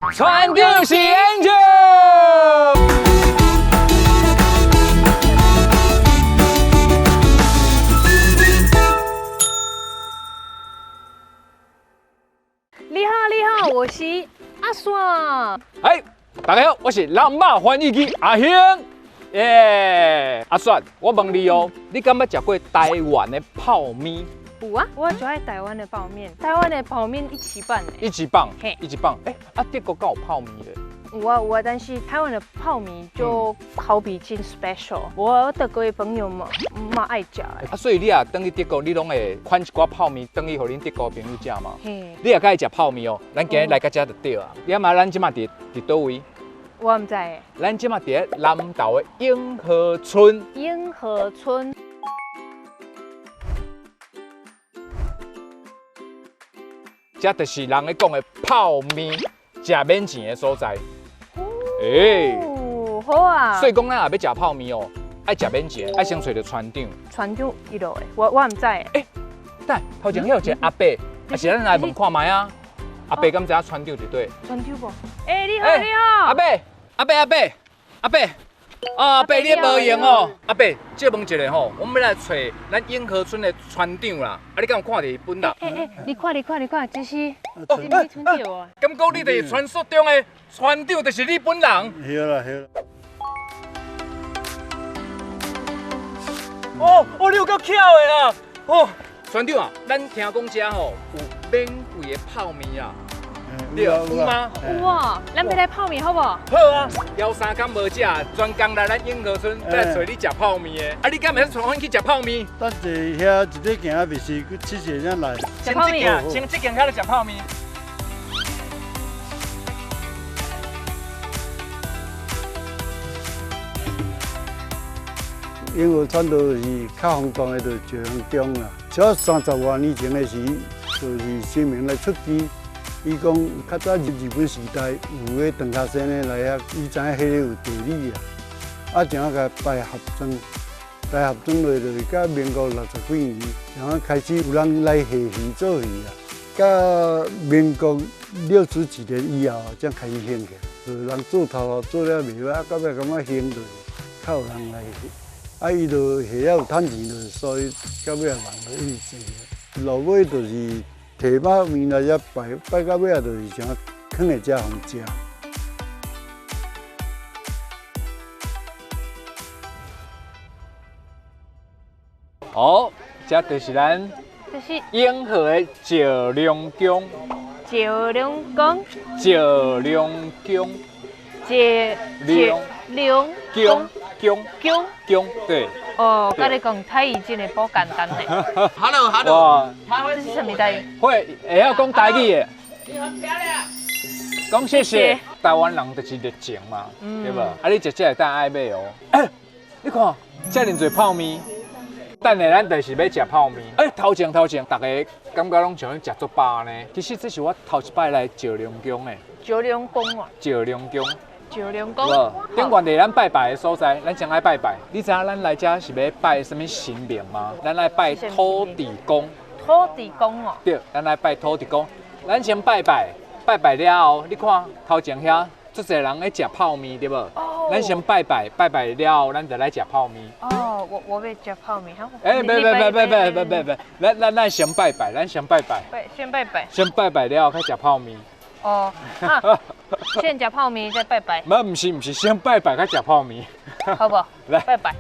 船長是 Angel。你好，你好，我是阿爽。哎，大家好，我是人肉翻譯機阿興。耶，阿爽，我問你哦，你敢捌食過台灣的泡麵？有啊，我就愛台灣的泡麵，台灣的泡麵一級棒的。一級棒，嘿，一級棒。哎，啊，德國敢有泡麵咧？有啊有啊，但是台灣的泡麵就好比真 special。我德國的朋友嘛嘛愛食的。啊，所以你若轉去德國，你攏會款一寡泡麵轉去予恁德國朋友食嗎？嘿。你若佮意食泡麵哦，咱今日來到這就對啊。你知影咱這馬佇佗位？我毋知。咱這馬佇南投的永和村。永和村。這就是人咧講的泡麵食免錢的所在。欸，好啊。所以講，咱若欲食泡麵哦，愛食免錢，愛先揣著船長。船長伊落的，我毋知。欸，等下，頭前遐有一個阿伯，抑是咱來問看覓啊？阿伯敢知影船長佇佗？船長無？欸，你好，你好。阿伯，阿伯，阿伯，阿伯。啊，阿伯，你無閒哦。阿伯，借問一下吼，我們欲來揣咱永和村的船長啦。啊，你敢有看著伊本人？欸欸，你看，你看，你看，這是這是你船長哦。敢講你就是傳說中的船長，就是你本人？對啦，對啦。哦哦，你有夠巧的啊！哦，船長啊，咱聽講這吼有免費的泡麵啊。對，有嗎？有啊，咱欲來泡麵好無？好啊，枵三工無食，專工來咱永和村來揣你食泡麵的。啊，你敢會使帶阮去食泡麵？等者遐一塊行，袂是七時才來。食泡麵，先這間遐咧食泡麵。永和村就是較轟動的，就是石龍宮啦。小30外年前的時，就是神明來出乩。伊講較早日本時代有個長跤仙的來遐，伊知影彼个有地理啊，啊，怎啊共拜合莊，拜合莊落就是到民國60幾年，然後開始有人來下魚做魚啊。到民國60幾年以後，才開始興起來，就人做頭路做了袂歹，啊，到尾感覺興就較有人來，啊，伊就下了有趁錢，就所以到尾人就一直做。落尾就是。提肉麵來遮拜，拜到尾仔就是啥，囥佇遮予食。好，這就是咱永和的石龍宮。石龍宮。石龍宮。石龍宮宮宮宮，對。哦，佮你講台語真的無簡單呢。 Hello，Hello，這是啥物台語？會會曉講台語的。你很漂亮。講謝謝。台灣人就是熱情嘛，對無？啊，你食這會當愛買哦。欸，你看，遮爾濟泡麵，等下咱就是欲食泡麵。欸，頭前頭前，逐家感覺攏像咧食足飽呢。其實這是我頭一擺來石龍宮的。石龍宮啊。石龍宮。石龍宮，頂懸佇咱拜拜的所在，咱先愛拜拜。你知影咱來遮是欲拜啥物神明嗎？咱來拜土地公。土地公哦。對，咱來拜土地公。咱先拜拜，拜拜了後，你看頭前遐足濟人咧食泡麵，對無？哦。咱先拜拜，拜拜了後，咱就來食泡麵。哦，我欲食泡麵，好。欸，別別別別別別別，咱先拜拜，咱先拜拜。先拜拜。先拜拜了後，才食泡麵。哦，啊，先食泡麵再拜拜。毋是毋是，先拜拜再食泡麵。好無？來拜拜。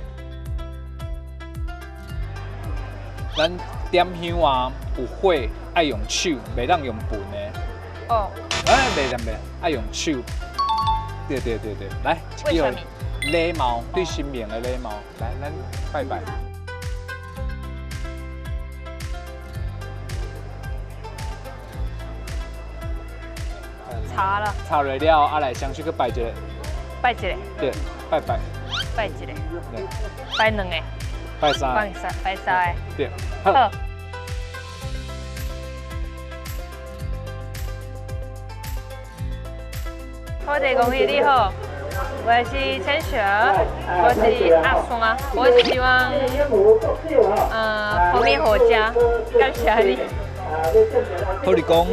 咱點香啊，有火愛用手，袂當用盆的。哦。哎，袂當袂，愛用手。對對對對，來，為啥物？禮貌，對神明的禮貌。來，咱拜拜。插了，插落了，啊來雙手閣拜一個，拜一個，對，拜拜，拜一個，拜兩個，拜三個，拜三個，對，好。土地公你好，我是陳雪，我是阿雙，我希望泡麵好食，感謝你。土地公，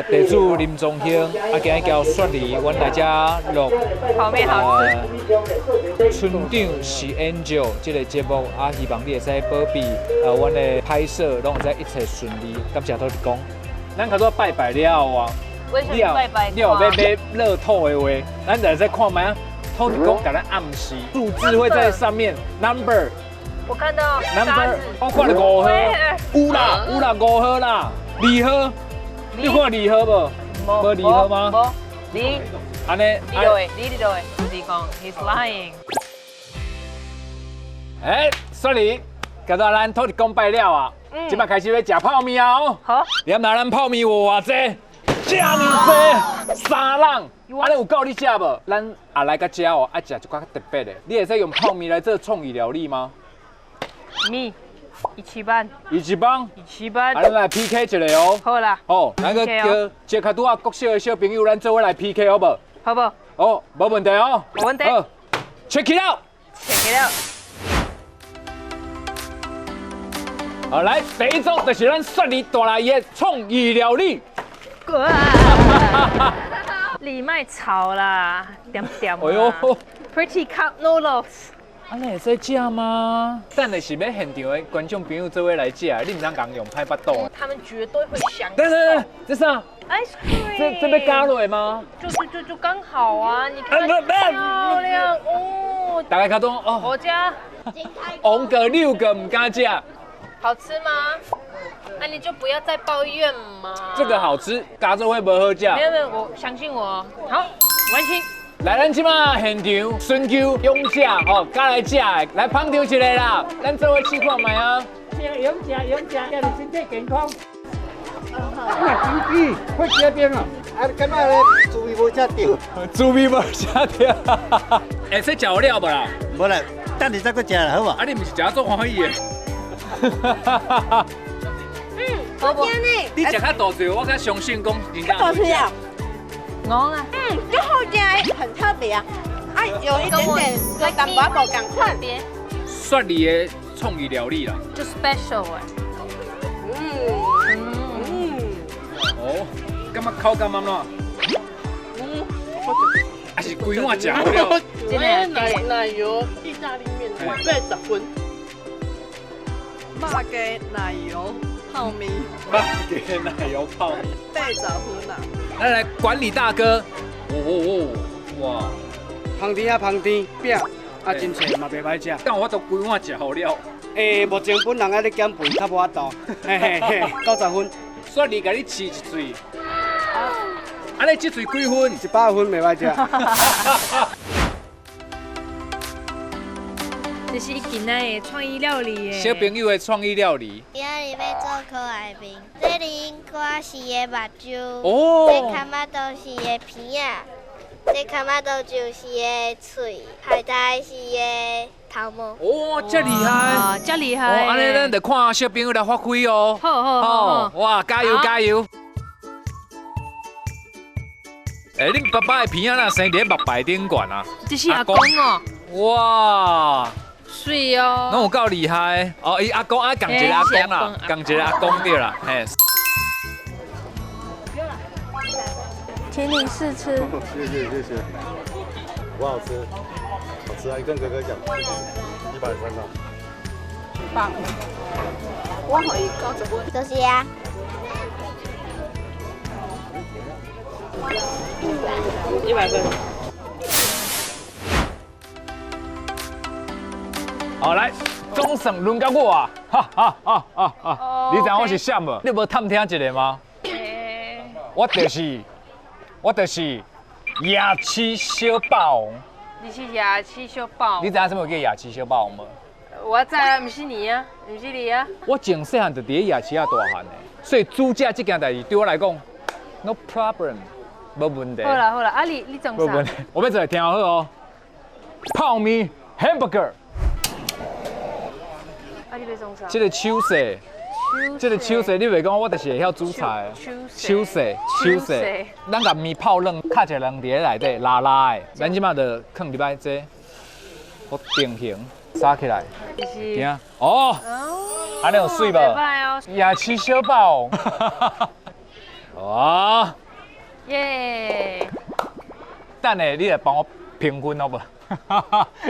地主林宗兴，啊，今日交雪梨，阮来遮录泡麵好吃。村長是 Angel 這个节目，啊，希望你會使保庇，阮的拍摄攏會使一切顺利。感谢土地公。咱較早拜拜了後啊，為什麼拜拜？你有欲買樂透的話，咱就會使看覓啊。土地公共咱暗示，數字會在上面，number。我看到 number，我看著5號，有啦有啦5號啦，2號，你看2號無？無2號嗎？無，你按呢，你落的，你落的，土地公，he's lying。欸，雪梨，今仔咱土地公拜了啊，這擺開始欲食泡麵啊哦。好。你知咱泡麵有偌濟？遮爾濟，三人。按呢有夠你食無？咱也來到遮哦，愛食一寡較特別的。你會使用泡麵來做創意料理嗎？麵，一起辦。一起辦。一起辦。啊，咱來 PK 一下哦。好啦。好，咱閣叫這較拄仔國小的小朋友，咱做伙來 PK 好無？好無？好，無問題哦。無問題。好，check it out。 check it out。好，來，第一組就是咱雪梨帶來的創意料理。你莫吵啦，點點。哎呦，Pretty cup noodles。按呢會使食嗎？等下是欲現場的觀眾朋友做伙來食，你毋通共用歹腹肚。他們絕對會想。等等，這啥？Ice cream。這欲加落嗎？就剛好啊！你看漂亮哦。大家較多哦。我家。紅個六個毋敢食。好吃嗎？那你就不要再抱怨嘛。這個好吃，加做伙無好食。沒有沒有，我相信我。好，完成。來，咱這馬現場尋求勇者哦，敢來食的，來捧場一下啦。咱做伙試看覓啊。食勇者，勇者，祝你身體健康。那真水，會結冰啊！啊，感覺咧滋味無食著，滋味無食著。欸，這食有了無啦？無啦，等下再閣食啦，好無？啊，你毋是食足歡喜的。嗯，好食呢。你食較大嘴，我較相信講真正好吃啊。我啊。嗯，這好食的，很特別啊。啊，有一點點跟淡薄無仝款。雪梨的創意料理啦。就 special 哎。嗯嗯。哦，感覺口感按怎？嗯，還是規碗食好了。奶油意大利麵80分。肉雞奶油泡麵。肉雞奶油泡麵。80分啊！來來，管理大哥，哦哦哦，哇！芳甜啊芳甜，餅啊真脆嘛袂歹食。但我都規碗食好了。欸，目前本人還咧減肥，較無法度。嘿嘿嘿，90分。雪梨共你試一喙。按呢這喙幾分？100分袂歹食。這是伊今仔的創意料理耶。小朋友的創意料理。今仔日欲做可愛麵，這龍瓜是伊的目睭，哦，這卡瑪豆是伊的鼻仔，這卡瑪豆就是伊的喙，海帶是伊的頭毛。哦，這厲害，這厲害。哦，按呢咱就看小朋友來發揮哦。好好好。哇，加油加油！欸，恁爸爸的鼻仔哪生佇咧目白頂懸啊？這是阿公哦。哇！水哦，攏有夠厲害哦！伊阿公啊，仝一个阿公啦，仝一个阿公對啦，嘿。請你試吃。謝謝謝謝，不好吃，好吃啊！你跟哥哥講，130啊。棒，我予伊90分。多謝啊。100分。好，來，總算輪到我啊！哈哈哈哈哈！你知影我是啥無？你無探聽一下嗎？我就是夜市小霸王。你是夜市小霸王？你知影啥物叫夜市小霸王無？我知啊，毋是你啊，毋是你啊。我從細漢就佇咧夜市仔大漢的，所以煮食這件代誌對我來講，no problem，無問題。好啦好啦，啊你創啥？無問題，我欲做來聽好哦。泡麵 hamburger。啊，你欲創啥？這个手勢，這个手勢，你袂講我就是會曉煮菜。手勢，手勢，咱共麵泡軟，敲一个人佇咧內底拉拉的。咱這馬就囥入來這，我定型，撒起來。聽，哦。按呢有媠無？袂䆀哦。夜市小包。哇！耶！等下你來幫我評分好無？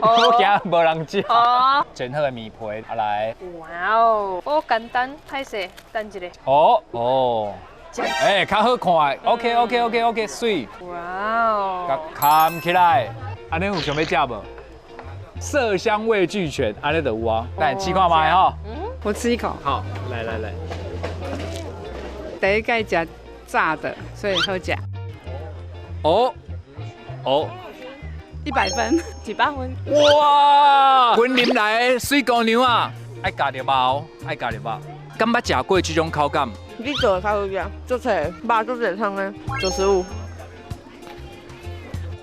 我驚無人食。哦。煎好的麵皮，啊來。哇哦，好簡單，歹勢，等一下。哦哦。欸，較好看。OK OK OK OK，媠。哇哦。共崁起來，按呢有想欲食無？色香味俱全，按呢就有啊。來試看覓吼。我吃一口。好，來來來。第一擺食炸的，所以好食。哦哦。100分，100分。哇！雲林來的媠姑娘啊，愛咬著肉，愛咬著肉。敢捌食過這種口感？你做的較好食，足脆，肉足濟湯的，95。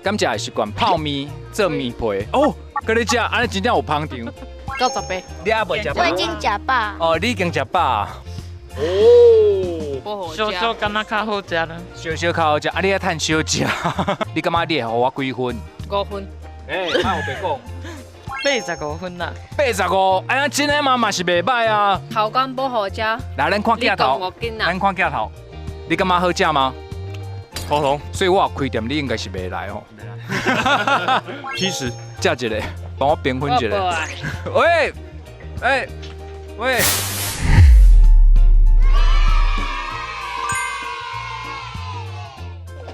敢食會習慣泡麵做麵皮哦，佮你食，按呢真正有捧場。98。你猶未食飽？我已經食飽。哦，你已經食飽。哦。燒燒感覺較好食啦。燒燒較好食，啊你愛趁少食。你感覺你會予我幾分？5分。欸，莫烏白講。85分啦。85，哎呀，真的嘛嘛是袂䆀啊。口感不好食。來，咱看鏡頭。咱看鏡頭。你感覺好食嗎？普通。所以我開店，你應該是袂來吼。70。食一个，幫我評分一下。喂，欸，喂。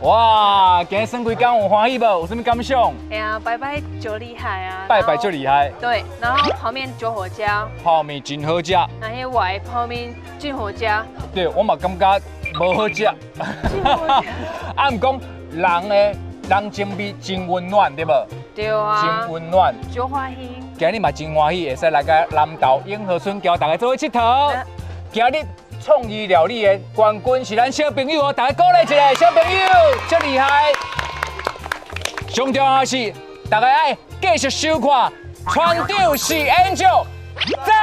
哇，今日耍規工有歡喜無？有啥物感想？哎呀，拜拜就厲害啊！拜拜就厲害。對，然後泡麵就好食。泡麵真好食。那些外泡麵真好食。對，我嘛感覺無好食。啊，毋講人的人情味真溫暖，對無？對啊。真溫暖。就歡喜。今日嘛真歡喜，會使來到南投永和村，交大家做伙𨑨迌。今日創意料理的冠軍是咱小朋友哦，大家鼓勵一下，小朋友，足厲害！上重要的是，大家愛繼續收看《船長是 Angel》，再